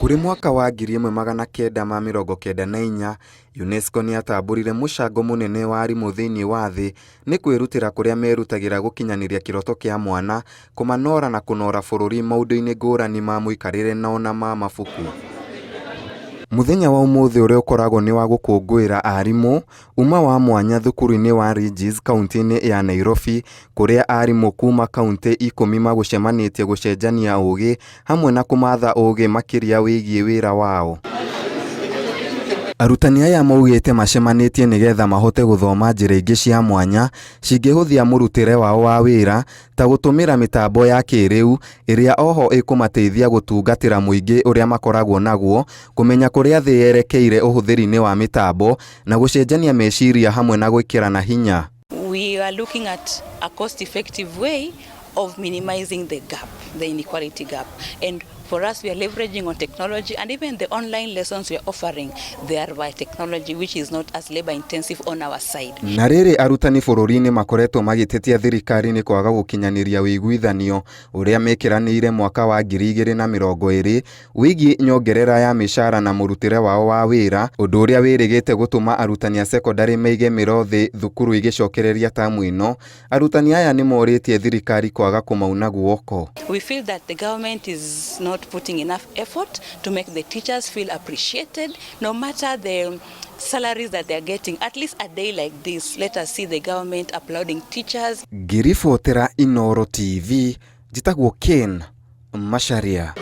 Kũrĩ mwaka wa 1994, UNESCO nĩyatambũrire mũcango mũnene wa arimũ thĩinĩ wa thĩ nĩ kwĩrutĩra kũrĩa merutagĩra gũkinyanĩria kĩroto kĩa mwana, kũmanora na kũnora bũrũri maũndũ-inĩ ngũrani ma mũikarĩre na ona ma mabuku. Mũthenya wa ũmũthĩ ũrĩa ũkoragwo nĩ wa gũkũngũĩra arimũ, uma wa mwanya thukuru-inĩ wa Ridges kauntĩ-inĩ ya Nairobi kũrĩa arimũ kuma kauntĩ ikũmi magũcemanĩtie gũcenjania ũgĩ hamwe na kũmatha ũgĩ makĩria wĩgiĩ wĩra wao. Arutani aya maugĩte macemanĩtie nĩgetha mahote gũthoma njĩra ingĩ cia mwanya cingĩhũthia mũrutĩre wao wa wĩra ta gũtũmĩra mĩtambo ya kĩrĩu ĩrĩa oho ĩkũmateithia gũtungatĩra mũingĩ ũrĩa makoragwo naguo, kũmenya kũrĩa thĩ yerekeire ũhũthĩri-inĩ wa mĩtambo na gũcenjania meciria hamwe na gwĩkĩrana hinya. We are looking at a cost effective way of minimizing the gap, the inequality gap. And for us, we are leveraging on technology, and even the online lessons we are offering, they are by technology, which is not as labor intensive on our side. Na rĩrĩ arutani bũrũri-inĩ makoretwo magĩtetia thirikari nĩ kwaga gũkinyanĩria ũiguithanio ũrĩa mekĩranĩire mwaka wa 2020 wĩgiĩ nyongerera ya mĩcara na mũrutĩre wao wa wĩra, ũndũ ũrĩa wĩrĩgĩte gũtũma arutani a cekondarĩ maige mĩro thĩ thukuru igĩcokereria tamu ĩno. Arutani aya nĩ morĩtie thirikari kwaga kũmauna guoko. We feel that the government is not putting enough effort to make the teachers feel appreciated, no matter the salaries that they are getting. At least a day like this, let us see the government applauding teachers. Ngĩribotera Inooro TV, njĩtagwo Ken Macharia.